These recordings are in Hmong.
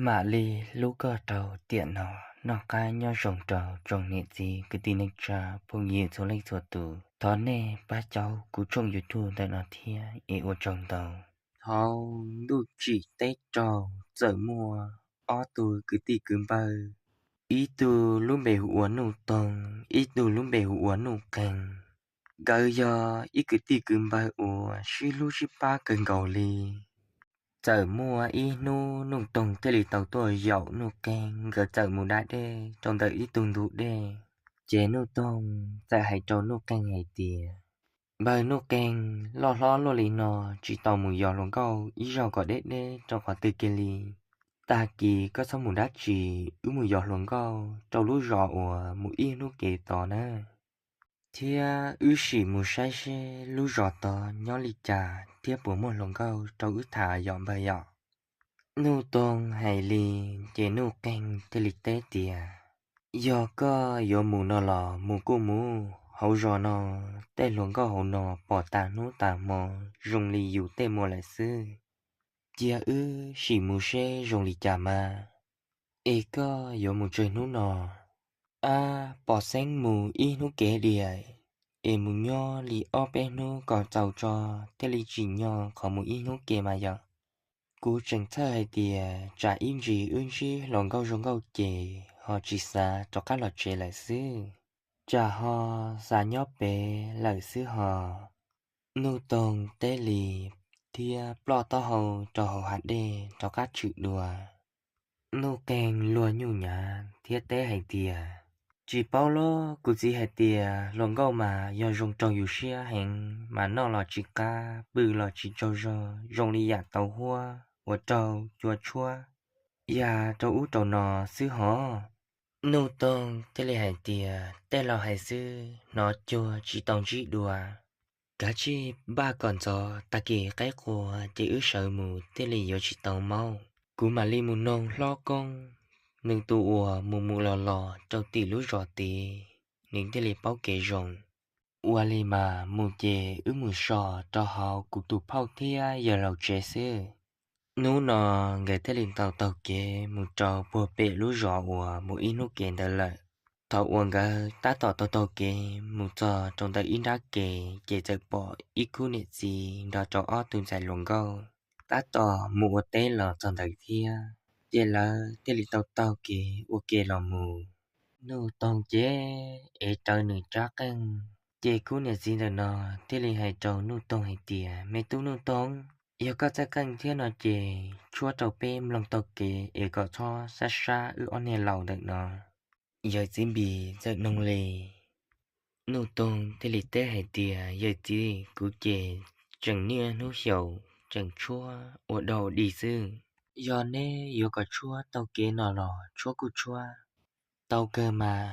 Mam li hlub koj rau tiam no, noj qab nyob zoo rau tsoom niam txiv kwv tij neej tsa phooj ywg txhua leej txhua tus. Thov nej pab caum kuv tshooj YouTube ntawm no thiab es ua tsaug ntau. Thaum ntuj tsim teb raug, txawm muaj ob tug kwv tij kwv npawg, ib tug lub npe hu ua Nuj Toog, ib tug lub npe hu ua Nuj Qeeg. Nkawd yog ib kwv tij kwv npawg uas sib hlub sib pab kawg nkaus li. Txawm muaj ib hnub Nuj Toog thiaj li tau tuaj yaum Nuj Qeeg, nkawd txawm mus da dej rau ntawm ib tug ntug dej. Ces Nuj Toog txawm hais rau Nuj Qeeg hais tias, Npawg Nuj Qeeg, loj hlob luaj li no tsis tau mus yos hluas nkauj ib zaug kom deb deb rau qhov twg kiag li. Tag kis koj txhob mus dab tsi, wb mus yos hluas nkauj rau lub zos uas mus ib hnub kev tod na, thiab wb sim mus saib seb lub zos tod nyob li cas thiab puas muaj hluas nkauj rau wb tham yom npawg yom. Nuj Toog hais li, ces Nuj Qeeg thiaj li teb tias, Yog koj yuav mus no los mus kuj mus, hauv zos no tej hluas nkauj hauv no pom tas hnub tas hmo zoo li yus tej muam lawm xwb. Cia wb sim mus seb zoo li cas mas. Es koj yuav mus tsawg hnub no? Ab, pom xeeb mus ib hnub kev diam, es mus nyob li ob peb hnub kom txaus tso thiaj li tsim nyog qhov mus ib hnub kev mas yom. Kuv tseem txhawj hais tias tsam ib ntsis wb ntsib hluas nkauj zoo nkauj ces ho tsis xav rov qab los tsev lawm xwb, tsam ho xav nyob pem lawm xwb ho. Nuj Toog teb li thiab ploj taub hau rau hauv hav dej rov qab tshwm dua. Nuj Qeeg luag nyuj nyav thiab teb hais tias, Tsis paub los, kuv txiv hais tias hluas nkauj mas yog zoo raug yus siab heev mas noj los tsis qab, pw los tsis tsaug zog, zoo li yam tauv huab uas raug cua tshuab, ya rau ub rau no xwb hov. Nuj Toog thiaj li hais tias, Tej laus hais xwb, hnov cuag tsis tau ntsib dua. Kav tsij npaj kom ntxov, tag kis qaib qua ces wb sawv mus thiaj li yuav tsis tau maub. Kuv mam li mus noog hlob koob, nws tus uas mus mus los los rau tim lub zos tid, nws thiaj li paub kev zoo. Ua li mas, mus ces wb mus so rau hauv kuv tus phauj thiab yawg laus tsev xwb. Hnub no nkawd thiaj li tau taug kev mus rau puag pem lub zos uas mus ib hnub kev ntawd lawm. Thaum uas nkawd tab tom taug taug kev mus txog rau ntawm ib nrab kev ces txawm pom ib khub niam txiv nrog rau ob tug ntxhais hluas nkauj tab tom mus ua teb los txog ntawd thiab. Ces lawv thiaj li tau taug kev ua ke los mus. Nuj Toog ces ev rawv nws rab qeej. Ces khub niam txiv ntawm no thiaj li hais rau Nuj Toog hais tias, Me tub Nuj Toog, yog koj txawj qeej thiab no ces tshuab rau peb mloog taug kev es kom txhob sab sab wb ob niag laus ntawm no. Yawm txiv Npis txawm noog li. Nuj Toog thiaj li teb hais tias, Yawm txiv, kuv ces tseem niaj hnub xyaum tseem tshuab ua dog ua dig xwb. Yog neb yuav kom tshuab taug kev no los tshuab kuj tshuab, tau kawg mas.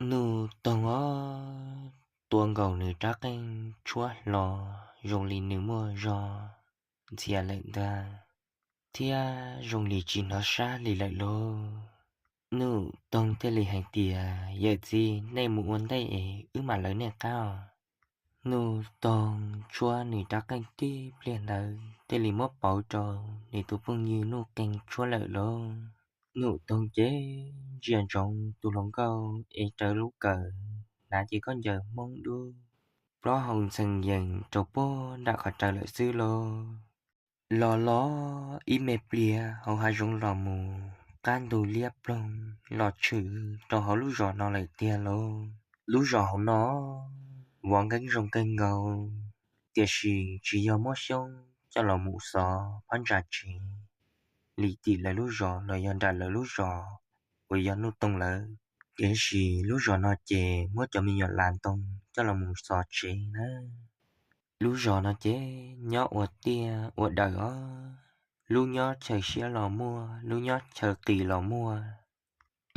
Nuj Toog ob tuav nkaus nws rab qeej tshuab hlo, zoo li nws muaj zog ntxhias lawm ntag, thiab zoo li tsis hnov sab li lawm lauj. Nuj Toog thiaj li hais tias, Yawm txiv, nej mus ua ntej es wb mam lawv nej qab os. Nuj Toog tshuab nws rab qeej tib pliag ntawd thiaj li muab pauv rau nws tus phooj ywg Nuj Qeeg tshuab lawm lauj. Nuj Toog ces ntsia ntsoov tus hluas nkauj ev rawv lub kawm, hnav ces koj ncaws hmoob dub, plaub hau ntxhee yees rau puag nram qhov rawv lawm xwb lauj. Los los ib me pliag hauv hav zoov los mus, qab ntug liab ploog los tshwm rau hauv lub zos no lawm tiag lauj. Lub zos hauv no vov nkeeb zoo kawg nkaus, tiam sis tsis yog muab xyoob coj los mus xov phab ntsa tsev li tim lawv lub zos los yog nram lawv lub zos uas yog Nuj Toog lawv. Tiam sis lub zos no ces muab cov me nyuam las ntoo coj los mus xov tsev na. Lub zos no ces nyob ua tiaj ua dawm os, lub nyob chaw siab los muaj, lub nyob chaw qis los muaj.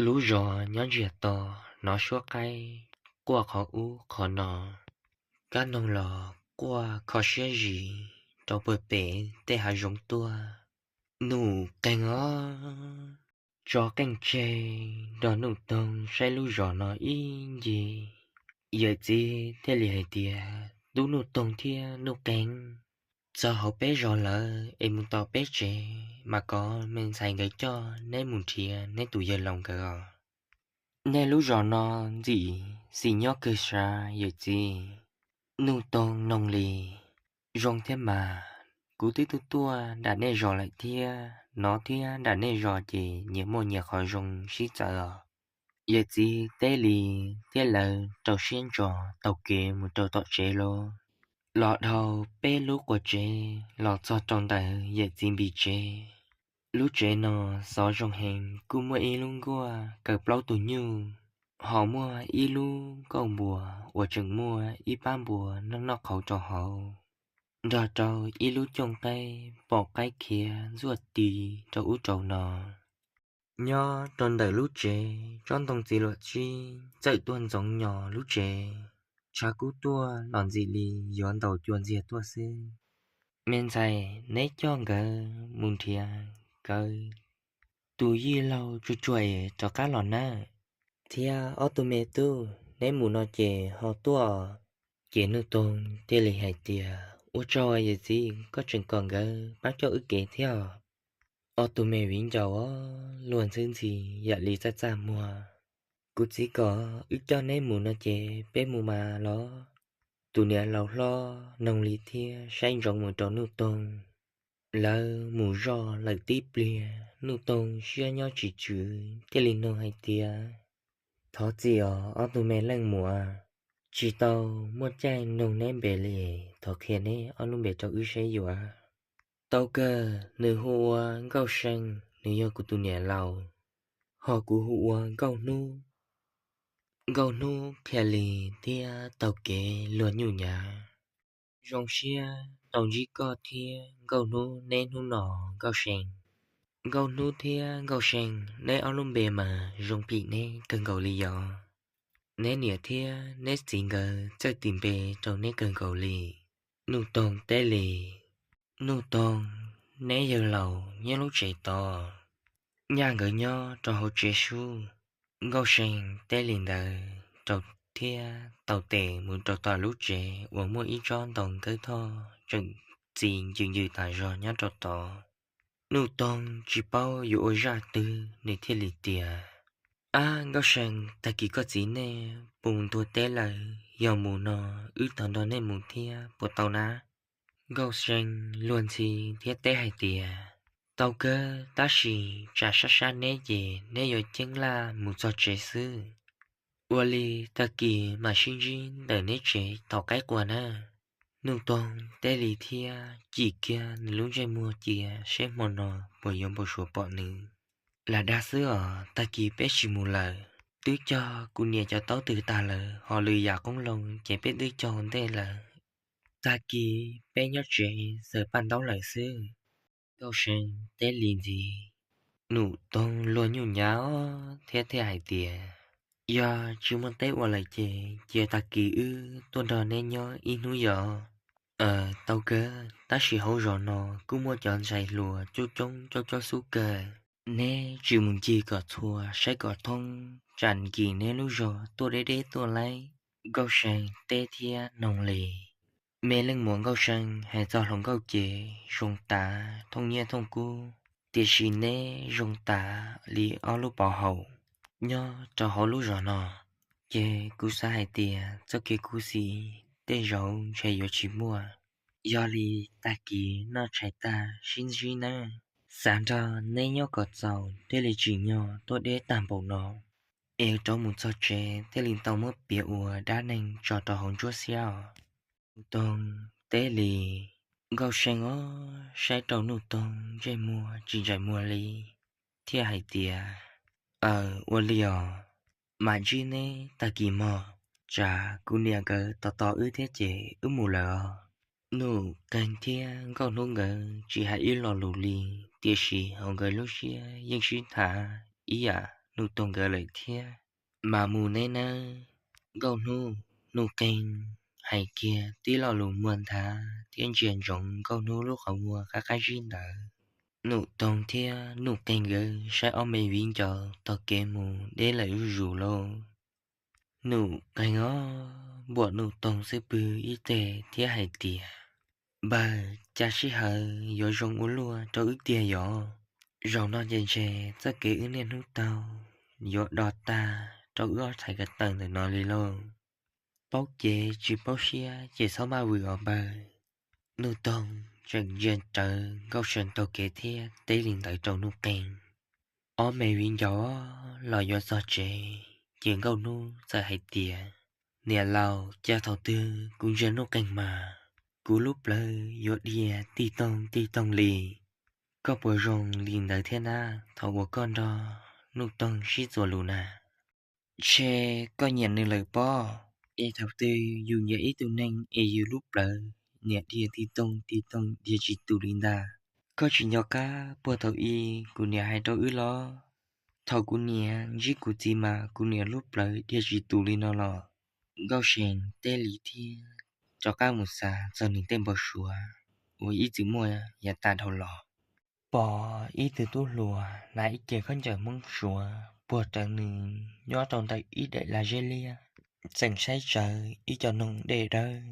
Lub zos nyob ntsiag to, hnov suab qaib quaj qhov ub qhov no, kab noog los quaj kho siab zis rau puag pem tej hav zoov tuaj. Nuj Qeeg os, tso qeej tseg nrog Nuj Toog saib lub zos no ib ncig. Yawm txiv thiaj li hais tias, Tub Nuj Toog thiab Nuj Qeeg, txog hauv peb zos lawm es mus tom peb tsev mas kov me ntxhais nkawd coj neb mus nrhiav neb tus yawg laus nkawd os. Nej lub zos no ntxim xis nyob kawg sav yawm txiv. Nuj Toog noog li, zoo thiab mas, kuv twb tuaj tuaj nram nej zos lawm thiab, hnov thiab nram nej zos ces nyias muaj nyias qhov zoo sib txawv os. Yawm txiv teb li, thiab lawv rau siab ntso taug kev mus rau tom tsev lawm. Los dhau peb lub quas tsev los txog rau ntawm yawm txiv Npis tsev. Lub tsev no xov zoo heev, kuj muaj ib lub nkuaj kaw plaub tug nyuj, ho muaj ib lub nkauj npuas uas tseem muaj ib pab npua noj noj qhauv rau hauv, nrog rau ib lub cooj qaib pom qaib khiav ntxuaj ti rau ub rau no. Nyob rau ntawm lub tsev tsob ntoo txiv luam tsib txawm tuaj ntxoov nyo lub tsev, tshav kub tuaj los ntxim li yuav ntaus cua ntxiag tuaj xwb. Me ntxhais, neb coj nkawd mus nrhiav nkawd tus yij laug tsuag tsuag es rov qab los nawb. Thiab ob tug me tub, neb mus no ces ho tuaj. Ces Nuj Toog thiaj li hais tias, ua tsaug yawm txiv, koj tseem kom nkawd pab coj wb kev thiab. Ob tug me viv ncaus luag ntxhi ntxhi yam li txaj txaj muag. Kuv txiv kom wb coj neb mus no ces peb mus mas los. Tus niam laus hlob noog li thiab saib ntsoov mus rau Nuj Toog. Lawv mus zoj lawm tib pliag, Nuj Toog siab nyob tsis tswm thiaj li noog hais tias, thov txim os ob tug me leej muam, tsis tau muaj caij noog neb npe li, thov qhia neb ob lub npe rau wb saib yuav. Tau kawg, nws hu ua Nkauj See, nws yog kuv tus niam laus, ho kuv hu ua Nkauj Hnub. Nkauj Hnub qhia li thiab taug kev luag nyuj nyav. Zoo siab tau ntsib koj thiab Nkauj Hnub neb hnub no, Nkauj See. Nkauj Hnub thiab Nkauj See, neb ob lub npe mas zoo phim neb kawg nkaus li yog. Neb niam thiab neb txiv nkawd txawj tis npe rau neb kawg nkaus li. Nuj Toog teb li, Nuj Toog, neb yawg laus nyob lub tsev tod, nyaj nkawd nyob rau hauv tsev sub. Nkauj See teb li ntawd rau thiab taug tes mus rau tom lub tsev uas muaj ib tsob ntoo kawb thoj tseem txi ncws ncws tas zog nyob rau tod. Nuj Toog tsis paub yuav ua zaj twg nws thiaj li tias, ab Nkauj See, tag kis koj txiv nej puas ntuag teb lawm, yog mus no wb tau nrog nej mus thiab puas tau na? Nkauj See luag ntxhi thiab teb hais tias, tau kawg, tab sis tsam sab sab neb ces neb yuav ceeb laj mus txog tsev xwb. Ua li tag kis mam sib ntsib ntawm neb tsev tom qaib qua na. Nuj Toog teb li thiab cim kiag nws lub ntsej muag cia seb hmo no puas yuav npau suav pom nws. Lam dag xwb os, tag kis peb tsis mus lawm. Twb cog kuv niam cov taub twg tag lawm, ho lwm yam qoob loo ces peb twb cog ua ntej lawm. Tag kis peb nyob tsev xaws paj ntaub lawm xwb. Nkauj See teb li ntxiv. Nuj Toog luag nyuj nyav thiab thiaj hais tias, yog tsis muaj teb ua lawm ces cia tag kis wb tuaj nrog neb nyob ib hnub yom. Tau kawg, tab sis hauv zos no kuj muaj cov ntxhais hluas coob coob coob coob xub kawg. Neb tsis mus ncig kom txhua saib kom thoob, tsam kis neb lub zos tuaj deb deb tuaj laib. Nkauj See teb thiab noog li, me leej muam Nkauj See, hais txog hluas nkauj ces zoo tas thooj nyiaj thooj kub, tiam sis neb zoo tas li ob lub pov haum. Nyob rau hauv lub zos no ces kuv xav hais tias txoj kev khuv xim tej zaum ntshe yuav tsis muaj. Yog li tag kis noj tshais tag sib ntsib nawb. Xav nrog neb nyob kom txaus thiaj li tsim nyog tuaj deb tag npaum no, es rov mus txog tsev thiaj li tau muab piav ua dab neeg tso rau hauv nruab xiab os. Nuj Toog teb li. Nkauj See ob saib rau Nuj Toog ntsej muag tsis ntsais muag li, thiaj hais tias, aw, ua li os, mam ntsib neb tag kis mog, tsam kuv niam nkawd tos tos wb thiab ces wb mus lawm os. Nuj Qeeg thiab Nkauj Hnub nkawd tsis hais ib lo lus li, tiam sis hauv nkawd lub siab yeej sib tham ib yam Nuj Toog nkawd lawm thiab. Mam mus neb nawb. Nkauj Hnub, Nuj Qeeg hais kiag tib lo lus muag nthav thiab ntsia ntsoov Nkauj Hnub lub qhov muag qab qab zib ntawd. Nuj Toog thiab Nuj Qeeg nkawd saib ob me viv ncaus taug kev mus deb lawm zuj zus lauj. Nuj Qeeg ob npuam Nuj Toog xwb pwg ib teg thiab hais tias, Npawg, cas sij hawm yuav zoo ua luaj rau wb tiag yom? Zaum no ces ntshe txoj kev wb niaj hnub taug yuav do tag rau wb ob thaiv ko taw ntawm no li lauj. Paub cev tsis paub siab ces txhob maj vwm os npawg. Nuj Toog tseem ntsia rawv Nkauj See taug kev thiab teb li ntawd rau Nuj Qeeg. Ob me viv ncaus los yuav txog tsev, ces Nkauj Hnub txawm hais tias, Niam laus, cas thaum twg kuv ntsia Nuj Qeeg mas kuv lub plawv yuav dhia tig toog tig toog li. Koj puas zoo li ntawd thiab na, thaum uas koj nrog Nuj Toog sib txuas lus na? Ntshe koj nyiam nws lawm pob. Es thaum twg yus nyiam ib tug neeg es yus lub plawv niam dhia tig toog tig toog dhia tsis tus li ntag? Koj tsis nco qab puag thaum ub kuv niam hais rau wb los? Thaum kuv niam ntsib kuv txiv mas kuv niam lub plawv dhia tsis tus li no los. Nkauj See teb li thiab rov qab mus xav txog nws tej npau suav uas ib txwm muaj yav tas dhau los. Pom ib tug tub hluas hnav ib ce khaub ncaws Hmoob Suav puag rawv nws nyob rau ntawm ib daim lag zeb liab, tseem saib tsawv ib co noog dej dawb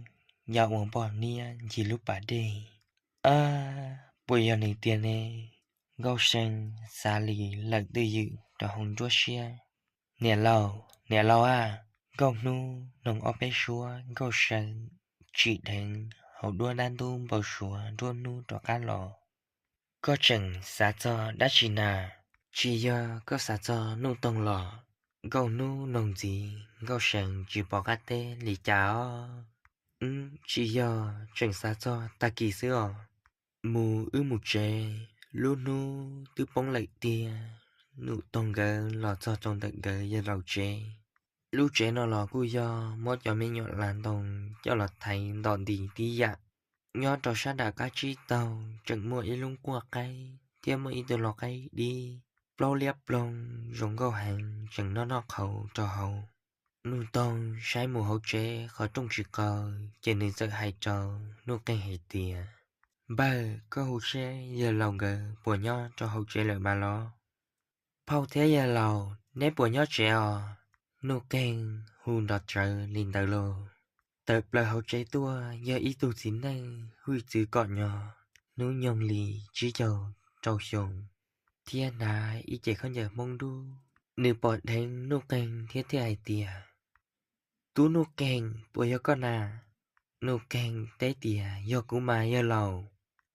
ya ua npoj hniab ncig lub pas dej. Ab, puas yog nws tiag ne? Nkauj See xav li lawm twj ywm rau hauv nruab siab. Niam laus, niam laus a! Nkauj Hnub noog ob peb suab, Nkauj See tsim dheev hauv duab dab ntub npau suav nruab hnub rov qab los. Koj tseem xav txog dab tsi na? Tsis yog koj xav txog Nuj Toog los? Nkauj Hnub noog ntxiv, Nkauj See tsis pom qab teb li cas os. Tsis yog, tseem xav txog tag kis xwb os. Mus wb mus tsev, lub hnub twb poob lawm tiag. Nuj Toog nkawd los txog rau ntawm nkawd yawg laus tsev. Lub tsev no los kuj yog muab cov me nyuam las ntoo coj los thaiv ntom nti tib yam. Nyob rau sab nram qab tsib taug tseem muaj ib lub nkuaj qaib thiab muaj ib tug lau qaib dib plaub liab ploog zoo nkauj heev tseem noj noj qhauv rau hauv. Nuj Toog saib mus hauv tsev qhov rooj tsis qaws ces nws txawm hais rau Nuj Qeeg hais tias, Npawg, koj hu seb yawg laus nkawd puas nyob rau hauv tsev lawm mas los? Phauj thiab yawg laus, neb puas nyob tsev os? Nuj Qeeg hu nrov rawv li ntawd lauj. Tawm plaws hauv tsev tuaj yog ib tug txiv neej hwj txwv kom nyog hnub nyoog li tsib caug rau xyoo thiab hnav ib ce khaub ncaws Hmoob dub. Nws pom dheev Nuj Qeeg thiab thiaj hais tias, Tub Nuj Qeeg, puas yog koj na? Nuj Qeeg teb tias, Yog kuv mas yawg laus.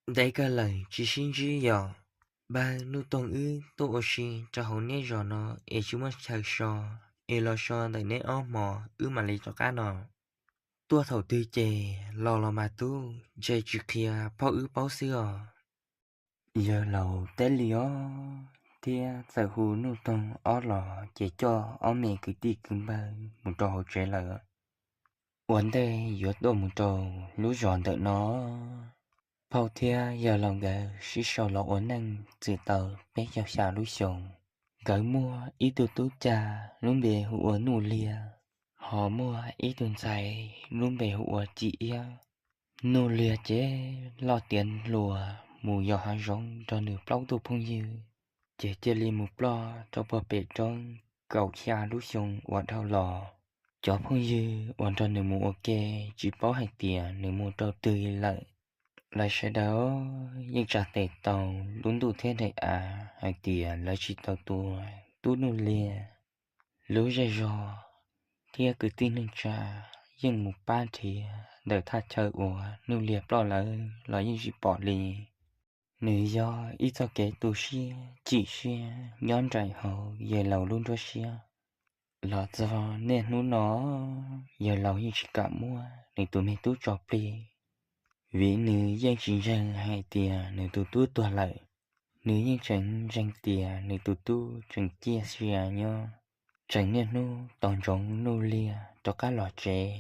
Ntev kawg lawm tsis sib ntsib yom? Npawg, Nuj Toog wb tuaj ua si rau hauv neb zos no es tsis muaj chaw so, es los so ntawm neb ob hmos wb mam li rov qab no. Tuaj thaum twg ces los los mas tub, ntshe tsis qhia phauj wb paub xwb os. Yawg laus teb li os, thiab txawm hu Nuj Toog ob los ces coj ob me kwv tij kwv npawg mus rau hauv tsev lawm. Ua ntej yuav tuaj mus rau lub zos ntawm no, phauj thiab yawg laus nkawd sib sau los ua neej txwm tau peb caug xya lub xyoo. Nkawd muaj ib tug tub cag lub npe hu ua Nuj Liag, ho muaj ib tug ntxhais lub npe hu ua Ci Iab. Nuj Liag ces loj tiav hluas mus yos hav zoov nrog nws plaub tug phooj ywg, ces cia li mus ploj rau puag pem roob kaum xya lub xyoo uas dhau los. Cov phooj ywg uas nrog nws mus ua ke tsis paub hais tias nws mus rau twg lawm. Lawv sawv daws yeej tsa tes taus lub ntuj thiab daim av hais tias lawv tsis tau tua tub Nuj Liag. Lub zej zog thiab kwv tij neej tsa yeej mus pab nrhiav ntawm thaj chaw uas Nuj Liag ploj lawm los yeej tsis pom li. Nws yog ib txoj kev tu siab chim siab nyob nraim hauv yawg laus lub nruab siab. Los txog niaj hnub no, yawg laus yeej tsis kam muab nws tus me tub tso plig, vim nws yeej tsis ntseeg hais tias nws tus tub tuag lawm. Nws yeej tseem ntseeg tias nws tus tub tseem ciaj sia nyob, tseem niaj hnub tos ntsoov Nuj Liag rov qab los tsev.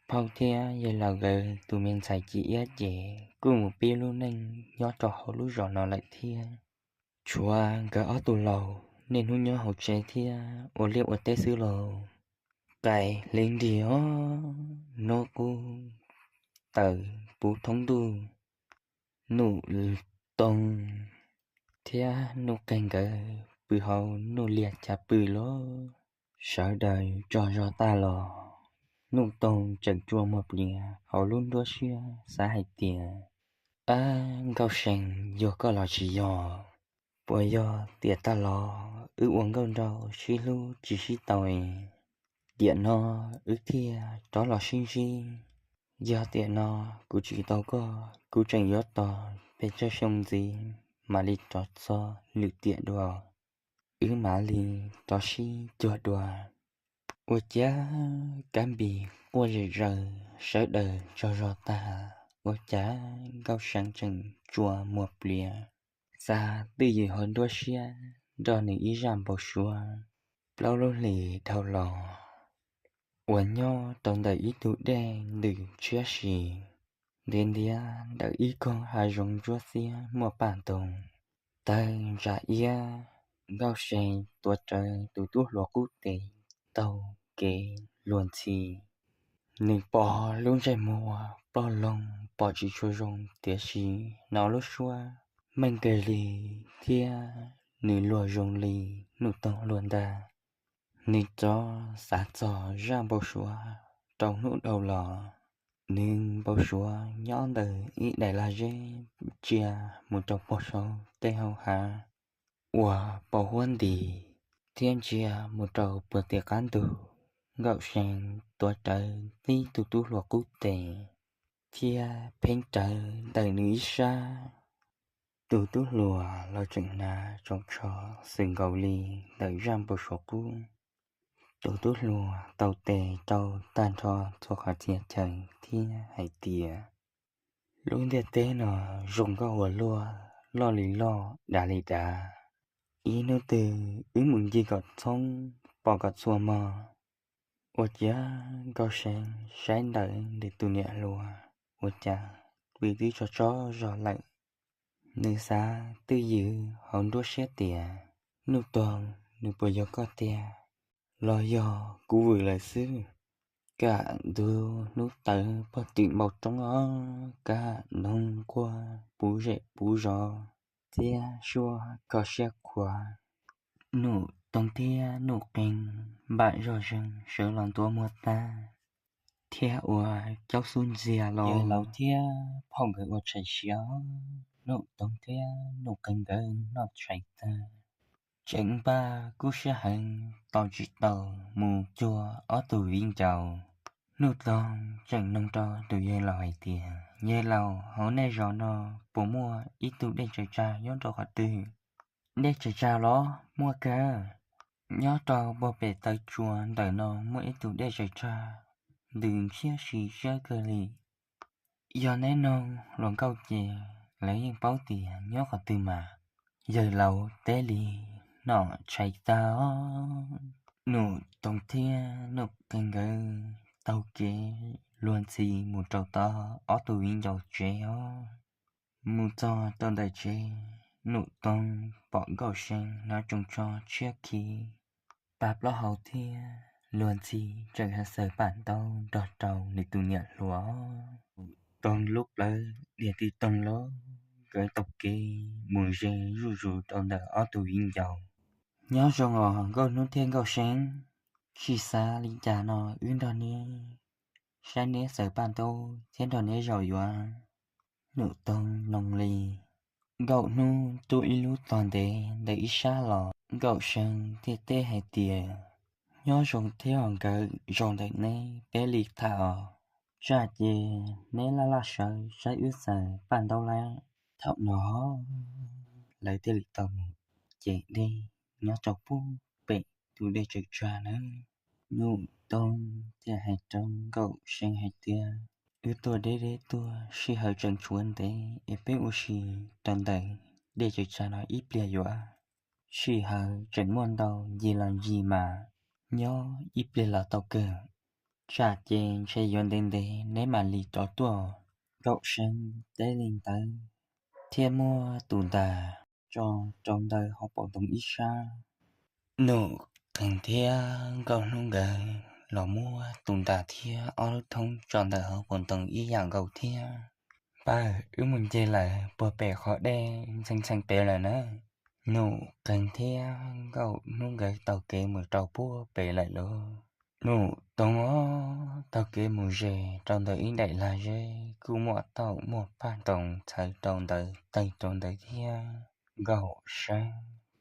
Phauj thiab yawg laus nkawd tus me ntxhais Ci Iab ces kuj mus pib lub neej nyob rau hauv lub zos no lawm thiab. Tshuav nkawd ob tug laus niaj hnub nyob hauv tsev thiab ua liaj ua teb xwb lauj. Qaim hli nrig os, hnub qub tawm puv thoob ntuj, Nuj Toog thiab Nuj Qeeg nkawd pw hauv Nuj Liag chav pw lauj. Sawv daws tsaug zog tag los, Nuj Toog tseem tsuas muag pliav hauv lub nruab siab xav hais tias, Ab, Nkauj See, yog koj los tsis yog? Puas yog tiam tag los wb ua nkauj nraug sib hlub tsis sib tau, tiam no wb thiaj rov los sib ntsib? Yog tiam no kuv tsis tau koj, kuv tseem yuav tos pes tsawg xyoo ntxiv mam li rov txog lwm tiam dua, wb mam li rov sib cuag dua. Ua cas kab npis quaj zom zaws, sawv daws tsaug zog tag, ua cas Nkauj See tseem tsuas muag pliav xav twj ywm hauv nruab siab nrog nws ib zaj npau suav plaub lub hlis dhau los uas nyob rau ntawm ib tug dej ntws tshiab si, ntiav ntiav ntawm ib koog hav zoov ntsuab xiab muaj paj ntoog tawg ntsa iab. Nkauj See tuav rawv tus tub hluas qub tes taug kev luag ntxhi. Nws pom lub ntsej muag ploj loo pom tsis tshua zoo, tiam sis hnov lub suab meej kawg li thiab nws luag zoo li Nuj Toog luag ntag. Nws rov xav txog zaj npau suav rau hnub dhau los. Nws npau suav nyob ntawm ib daim lag zeb ntsia mus rau puag saum tej hau hav uas pos huab ntis thiab ntsia mus rau puag tim qab ntug. Nkauj See tuav rawv tib tug tub hluas qub tes thiab pheeb rawv ntawm nws ib sab. Tus tub hluas los tseem hnav tsoos tsho xwm nkaus li ntawm zaj npau suav qub. Tus tub hluas taw tes rau tag nrho txhua qhov txhia chaw thiab hais tias, Lub ntiaj teb no zoo nkauj ua luaj, loj li loj, dav li dav. Ib hnub twg wb mus ncig kom txhoob pom kom txhua mog. Ua ciav Nkauj See saib ntawm nws tus niam hluas, ua cas twb tso tso zog lawm. Nws xav twj ywm hauv nruab siab tias, Nuj Toog, nws puas yog koj tiag los yog kuv vwm lawm xwb? Kaj ntug hnub tawv pog twm npau roob os, kaj ntug nquag puv zem puv zos thiab suab kho siab khuav. Nuj Toog thiab Nuj Qee npam zog zeeg sawv los ntua muag tag thiab ua caub xub ntxiag los. Yawg laus thiab phauj nkawd ua tshais siav, Nuj Toog thiab Nuj Qee nkawd noj tshais tag, tseem npaj kub siab heev tos tsis tau mus cuag ob tug viv ncaus. Nuj Toog tseem nug rau tus yawg laus hais tias, Yawg laus, hauv nej zos no puas muaj ib tug dej tsaws tsag nyob rau qhov twg? Dej tsaws tsag los muaj kawg. Nyob rau puag pem taw tsua ntawm no muaj ib tug dej tsaws tsag ntws ntshiab si siab kawg li. Yog neb nug hluas nkauj ces lawv yeej paub tias nyob qhov twg mas. Yawg laus teb li, Noj tshais tag os, Nuj Toog thiab Nuj Qee nkawd taug kev luag ntxhi mus rau tom ob tug viv ncaus tsev os. Mus txog rau ntawm tsev, Nuj Toog pom Nkauj See hnav tsoos tsho tshiab khiv, pab plaub hau thiab luag ntxhi tseem xaws paj ntaub nrog rau nws tus niam hluas. Toog lub plawv diag ti toog los, nkawd taug kev mus ze zuj zus rau ntawm ob tug viv ncaus. Nyob zoo os Nkauj Hnub thiab Nkauj See, tsis xav li cas no wb nrog neb saib neb xaws paj ntaub thiab nrog neb zaum yuav. Nuj Toog nug li. Nkauj Hnub tuaj ib lub tog ntev ntawm ib sab los, Nkauj See thiaj teb hais tias, Nyob zoo thiab os nkawd, zaum ntawm neb peb li tham os. Tsam ces neb laj laj sawv saib wb xaws paj ntaub lawm. Thaum no lawv thiaj li tau mus cem dej nyob rau puag pem tus dej tsaws tsag nawb. Nuj Toog thiaj hais rau Nkauj See hais tias, Wb tuaj deb deb tuaj, sij hawm tseem tshuav ntev es peb ua si rau ntawm dej tsaws tsag no ib pliag yuav. Sij hawm tseem muaj ntau, ncig los ncig mas nyob ib pliag los tau kawg. Tsam ces ntshe yuav ntev ntev neb mam li rov tuaj. Nkauj See teb li ntawd thiaj muab tus ntas tso rau ntawm hauv paus ntoo ib sab. Nuj Qee thiab Nkauj Hnub nkawd los muab tus ntas thiab ob lub thoob tso ntawm hauv paus ntoo ib yam nkaus thiab. Npawg, wb mus ncig lawm puag pem qhov dej ntxhee ntxhee pem lawm na. Nuj Qee thiab Nkauj Hnub nkawd taug kev mus rau puag pem lawm lauj. Num Toog taug kev mus ze rau ntawm ib daim lag zeb kuj muaj taum muaj paj ntoos txhawv rau ntawd tawg rau ntawd thiab. Nkauj See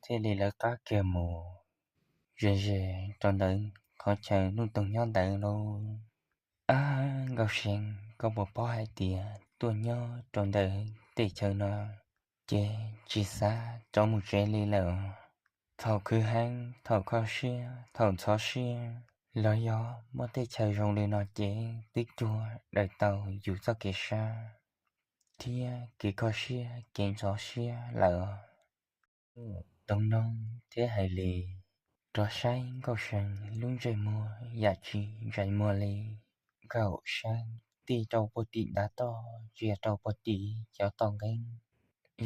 thiaj li lawv qab kiag mus ze ze rau ntawd qhov chaw Num Toog nyob ntawd lauj. Ab, Nkauj See, koj puas paub hais tias tuaj nyob rau ntawm tej chaw no ces tsis xav rov mus tsev li lawm. Thaum khwv heev, thaum kho siab, thaum ntxhov siab, los yog muaj tej chaw zoo li no ces twb cuag daws tau yus txoj kev sab thiab kev kho siab kev ntxhov siab lawm. Num Toog noog thiab hais li, rov saib Nkauj See lub ntsej muag yam tsis ntsais muag li. Nkauj See tij rau puag tim ntav toj, ntsia rau puag tim cov toj nqeeb.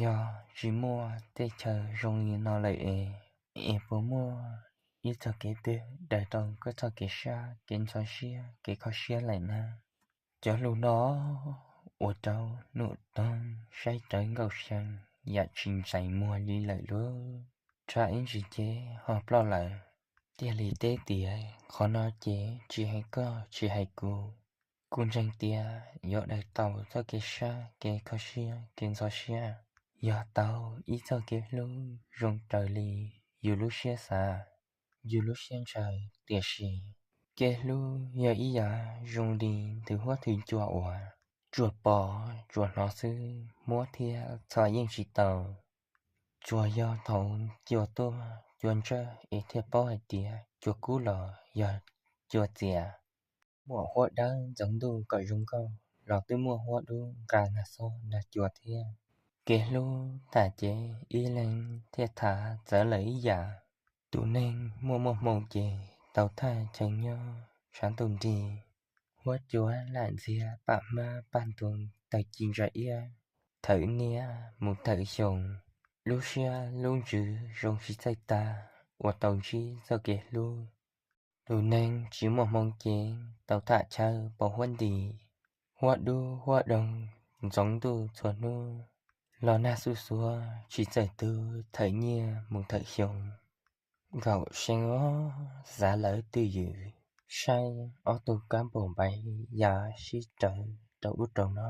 Yog tsis muaj tej chaw zoo li no lawm es, es puas muaj ib txoj kev twg daws rau koj txoj kev sab kev ntxhov siab kev kho siab lawm na? Cov lus no ua rau Num Toog saib rawv Nkauj See yam tsis ntsais muag li lawm lauj. Rhais ib ntsis ces ho ploj lawm, thiaj li teb tias, qhov no ces tsis hais koj tsis hais kuv, kuv ntseeg tias yuav daws tau txoj kev sab kev kho siab kev ntxhov siab, yog tau ib txoj kev hlub zoo raws li yus lub siab xav, yus lub siab ntshaw. Tiam sis kev hlub yog ib yam zoo li ntws huab thwm cua uas tsuas pom tsuas hnov xwb, muab thiab txhom yeej tsis tau. Tsuas yog thaum cua tuaj cua ntsawj es thiaj paub hais tias cua kub los yog cua txias. Muaj huab dawb ntxoov ntuj kom zoo nkauj los twb muaj huab dub nqa nag xob nag cua thiab. Kev hlub tham ces ib leeg thiaj tham txawv lawm ib yam. Tus neeg muaj muaj hmoo ces tau thaj chaw nyob tshav ntuj nrig, huab cua lam ntxiag pam hmab paj ntuos tawg ci ntsa iab, thawm niaj mus thawm xyoo, lub siab lub ntsws zoo tsis txawj tag uas tau ntsib txoj kev hlub. Tus neeg tsis muaj hmoo ces tau tham chaw pos huab nti, huab dub huab doog ntxoov ntuj txhua hnub, los nag xuj xuav tsis txawj tu, thawm niaj mus thawm xyoo. Nkauj See os, xav lawv twj ywm, saib ob tug kab npauj npaim ya sib rawv rau ub rau no,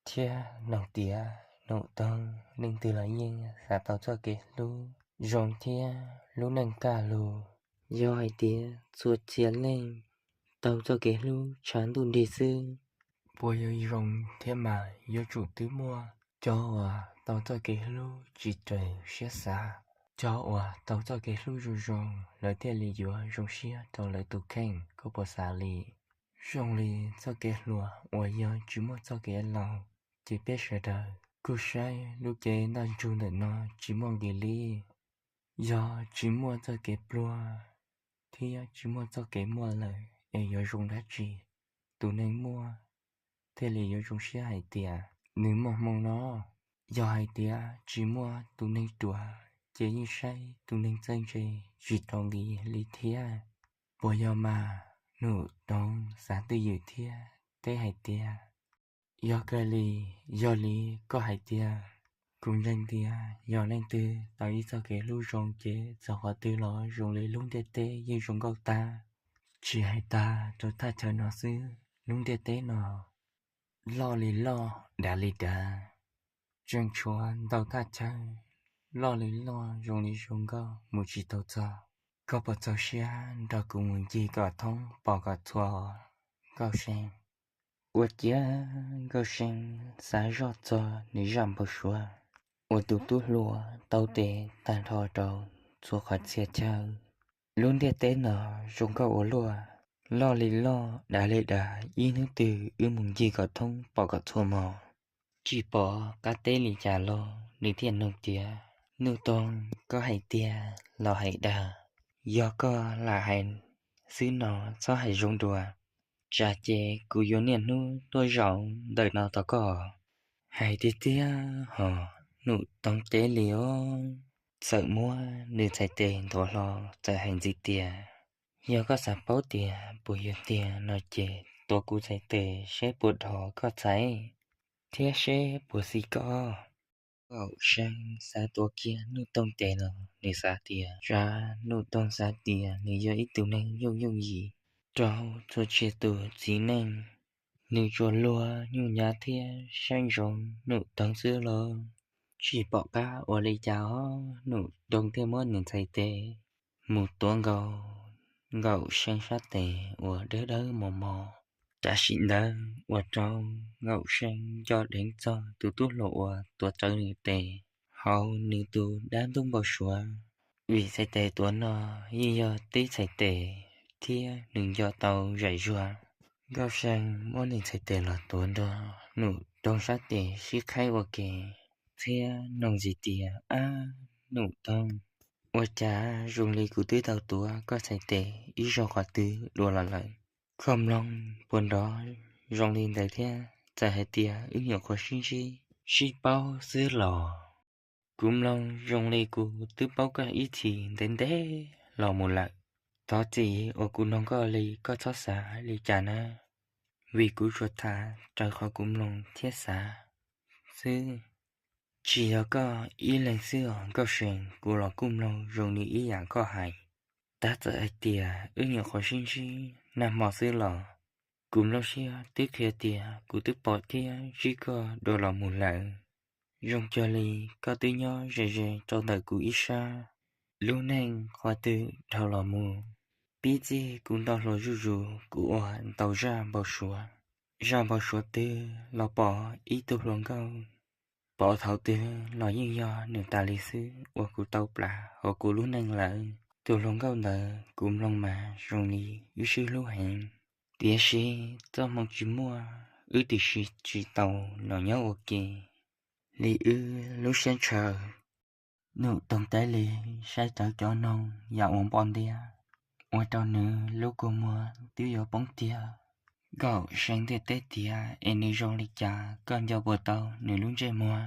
thiab noog tias Num Toog leej twg los yeej xav tau txoj kev hlub zoo thiab lub neej kaj lug. Yog hais tias txhua txhia leej tau txoj kev hlub tshav ntuj nrig xwb, puas yuav zoo thiab mas? Yuav tsum twb muaj cov uas tau txoj kev hlub tsis raws siab xav, cov uas tau txoj kev hlub zoo zoo, lawv thiaj li yuav zoo siab rau lawv tus kheej, koj puas xav li? Zoo li txoj kev hluas uas yog tsis muaj txoj kev laus, ces peb sawv daws kuj saib lub cev ntaj ntsug ntawm no tsis muaj nqis li. Yog tsis muaj txoj kev pluag thiab tsis muaj txoj kev muaj lawm es yuav zoo dab tsi? Tus neeg muaj thiaj li yuav zoo siab hais tias nws muaj hmoo no. Yog hais tias tsis muaj tus neeg ruam, ces yeej saib tus neeg txawj ntse tsis tau nqis li thiab. Puas yog mas? Num Toog xav twj ywm thiab teb hais tias, yog kawg li, yog li koj hais tiag. Kuv ntseeg tias yog leej twg tau ib txoj kev hlub zoo ces txog qhov twg los zoo li lub ntiaj teb yeej zoo nkauj tag. Tsis hais tag rau thaj chaw no xwb, lub ntiaj teb no loj li loj, dav li dav, tseem tshuav ntau thaj chaw loj li loj, zoo li zoo nkauj mus tsis tau txog. Koj puas txaus siab nrog kuv mus ncig kom thoob pom kom txhua? Nkauj See. Ua ciav Nkauj See xav zoj txog nws zaj npau suav uas tus tub hluas tau tes tag nrho rau txhua qhov txhia chaw. Lub ntiaj teb no zoo nkauj ua luaj, loj li loj, dav li dav, ib hnub twg wb mus ncig kom thoob pom kom txhua mog. Tsis pom qab teb li cas los nws thiaj nug tias, Nuj Toog, koj hais tiag los hais dag? Yog koj lam hais xwb no txhob hais zoo dua, tsam ces kuv yuav niaj hnub tuaj zaum ntawm no tos koj. Hais tiag tiag hos? Nuj Toog teb li os. Txawm muab nws txhais tes nthuav hlo, txawm hais ntxiv tias, Yog koj xav paub tias puas yuav tiag no ces tuav kuv txhais tes seb puas dhos koj txhais, thiab seb puas xis koj. Nkauj See xav tuav kiag Nuj Toog tes los nws xav tias tsam Nuj Toog xav tias nws yog ib tug neeg yooj yooj yim, rau txhua txhia tus txiv neej. Nws tsuas luag nyuj nyav thiab saib ntsoov Num Toog xwb los tsis pom qab ua li cas os. Num Toog thiaj muab nws txhais tes mus tuav nkaus Nkaum See sab tes uas dawb dawb mos mos. Tam sim ntawd ua rau Nkaum See nco dheev txog tus tub hluas uas tuav rawv nws tes hauv nws tus dab ntub npau suav, vim txhais tes tuav no yeej yog tib txhais tes thiab nws nco tau zam zuag. Nkauj See muab nws txhais tes los tuav nrog Num Toog sab tes sib qhaib ua ke thiab nug ntxiv tias, Ab, Num Toog, ua cas zoo li kuv twb tau tuav koj txhais tes ib zaug qhov twg dua los lawm? Koj mloog puas nrov zoo li ntawd thiab? Txawm hais tias wb nyuam qhuav sib ntsib sib paub xwb los kuv mloog zoo li kuv twb paub koj ib txhis ntev ntev los mus lawm. Thov txim uas kuv noog koj li, koj txhob xav li cas na, vim kuv tsuas tham raws qhov kuv mloog thiab xav xwb. Tsis yog koj ib leeg xwb os Nkauj See, kuv los kuj mloog zoo li ib yam koj hais. Tab txawm hais tias wb nyuam qhuav sib ntsib nag hmo xwb los kuv nplooj siab twb qhia tias kuv twb pom thiab ntsib koj dua los mus lawm. Zoo cuag li koj twb nyob ze ze rau ntawm kuv ib sab. Lub neej qhov twg dhau los mus, pib txij kuv nto hluas zuj zus kuv ua ntau zaj npau suav. Zaj npau suav twg los pom ib tug hluas nkauj, pom thaum twg los yeej yog nws tas li xwb uas kuv tau plam hauv kuv lub neej lawm. Tus hluas nkauj ntawd kuv mloog mas zoo li wb sib hlub heev, tiam sis txoj hmoo tsis muaj, wb twb tsis tau los nyob ua ke li wb lub siab ntshaw. Num Toog teb li saib rawv cov noog yam ua npoj ntiab, ua rau nws lub kua muag twb yuav poob tiag. Nkaum See thiaj teb tias, Es nws zoo li cas, koj nco puas tau nws lub ntsej muag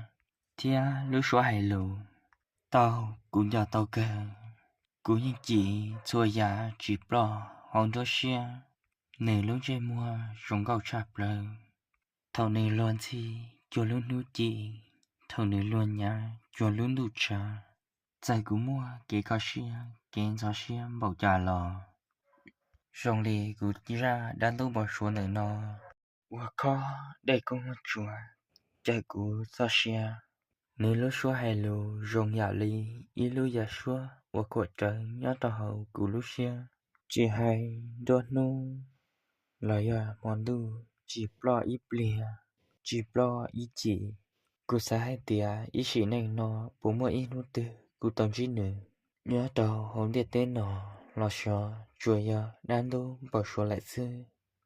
thiab lub suab hais lus? Tau, kuv nco tau kawg. Kuv yeej cim txhua yam tsis ploj hauv nruab siab. Nws lub ntsej muag zoo nkauj tshaj plaws. Thaum nws luag ntxhi cuag lub hnub ci, thaum nws luag nyav cuag lub ntuj tshav. Txawm kuv muaj kev kho siab kev ntxhov siab npaum cas los zoo li kuv zaj dab ntub npau suav ntawm no ua khob dej koob muaj tsuas, cawm kuv txoj sia. Nws lub suab hais lus zoo yam li ib lub yam suab uas khuam rawv nyob rau hauv kuv lub siab. Tsis hais nruab hnub los yog hmo ntuj, tsis ploj ib pliag, tsis ploj ib chim. Kuv xav hais tias ib sim neej no puas muaj ib hnub twg kuv tau ntsib nws nyob rau hauv ntiaj teb no los xyov tsuas yog dab ntub npau suav lawm xwb.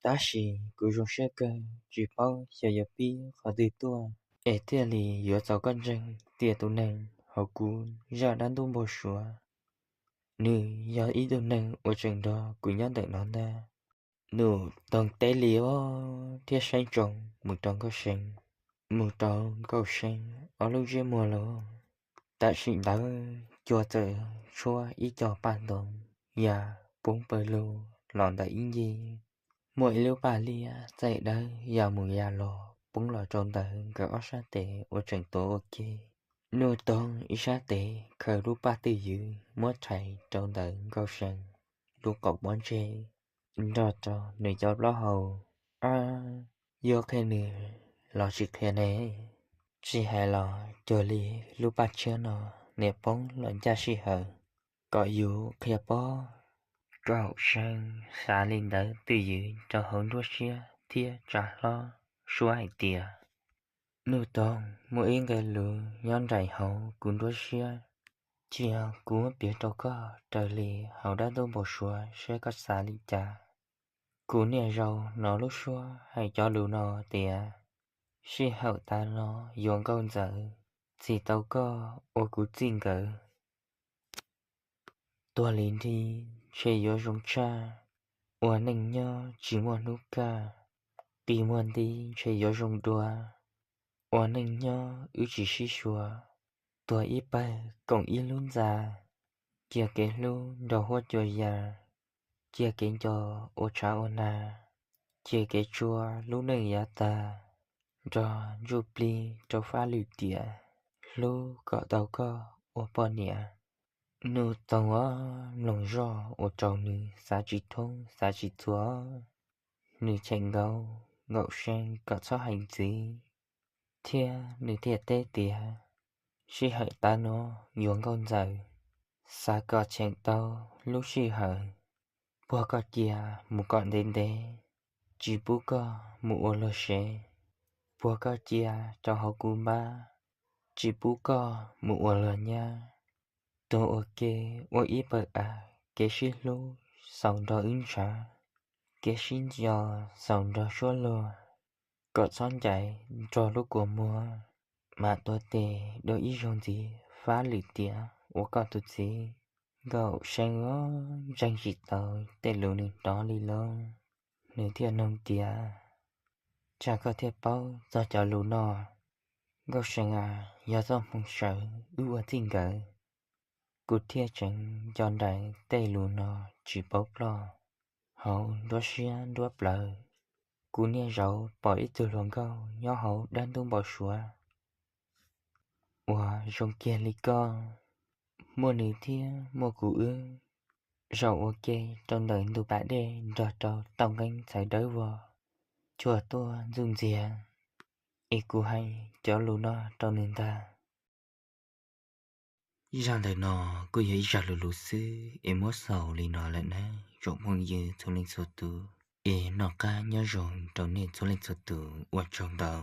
Tab sis kuv zoo siab kawg tsis paub xyov yuav pib qhov twg tuaj es thiaj li yuav txaus koj ntseeg tias tus neeg hauv kuv zaj dab ntub npau suav, nws yog ib tug neeg uas tseem nrog kuv nyob ntawm no ntag. Num Toog teb li os thiab saib ntsoov mus rau Nkauj See, mus rau Nkauj See ob lub ntsej muag los tam sim ntawd cua txawm tshuab ib co paj ntoos ya poob pawg lug los ntawm ib ncig. Muaj ib lub paj liab txaij dawb ya mus ya los poob los rau ntawm nkawd ob sab tes uas tseem tuav ua ke. Num Toog ib sab tes khaws lub paj twj ywm muab rhais rau ntawm Nkauj See lub qaum pob ntseg, nrog rau nws cov plaub hau. Ab, yuav qhia nws los tsis qhia ne? Tsis hais los cuag li lub paj tshiab no niam poob los ncaj sij hawm kom yus qhia pob. Nkaum See xav li ntawd twj ywm rau hauv nruab siab thiab tsa hlo suab hais tias, Num Toog, muaj ib nqe lus nyob nraim hauv kuv nruab siab, cia kuv muab piav rau koj raws li hauv dab ntub npau suav saib koj xav li cas. Kuv niaj zaus hnov lub suab hais cov lus no tias, sij hawm tas no yuav nkauj ntxawm, txim tau koj ua kuv txij nkawm. Tuag li nrig ntshe yuav zoo tshaj, ua neej nyob tsis muaj hnub kaj, qi muag nti ntshe yuav zoo dua, ua neej nyob wb tsis sib suav, tuag ib pawg koom ib lub ntxa, cia kev hlub nrog huab cua ya, cia kev nco ua tshav ua nag, cia kev tshuav lub neej yav tag, nrog ntsuj plig rau fab lwm tiam, hlub kom tau koj ua poj niam. Nuj Toog ob mloog zoj ua rau nws xav tsis thoob xav tsis txhua. Nws cheem nkaus Nkaum See kom txhob hais ntxiv, thiab nws thiaj teb tias, Sij hawm tav no yuav nkauj ntxawm, xav kom cheem tau lub sij hawm. Puag koj cia mus kom ntev ntev, tsis pub koj mus ua luag sev. Puag koj cia rau hauv kuv npab, tsis pub koj mus ua luag nyab. Tuag ua ke ua ib pawg av, kev sib hlub xaus nrog wb ntshav, kev sib nco xaus nrog suab luag, kom txhob ncaim nrog lub kua muag. Mam tuav tes dua ib zaug ntxiv fab lwm tiam ua koj tus txiv. Nkaum See ob ntseeg tsis tau tej lus nws hnov li lauj, nws thiaj nug tias, Tsam koj thiaj paub txog cov lus no? Nkaum See a, yog txoj hmoo sawv wb ua txij nkawm, kuv thiaj tseem nco nraim tej lus no tsis paub ploj. Hauv nruab siab nruab plawv, kuv niaj zaus pom ib tug hluas nkauj nyob hauv dab ntub npau suav uas zoo kiag li koj. Muaj nws thiab muaj kuv wb, zaum ua ke rau ntawm ntug pas dej nrog rau tauj nqeeb txhawv dawb vog cuag tuaj ntxuj ntxiag, es kuv hais cov lus no rau nws ntag. Zaj ntawm no kuj yog ib zaj lus lus xwb es muab xaus li no lawm nawb tsoom phooj ywg txhua leej txhua tus. Es noj qab nyob zoo rau nej txhua leej txhua tus, ua tsaug ntau.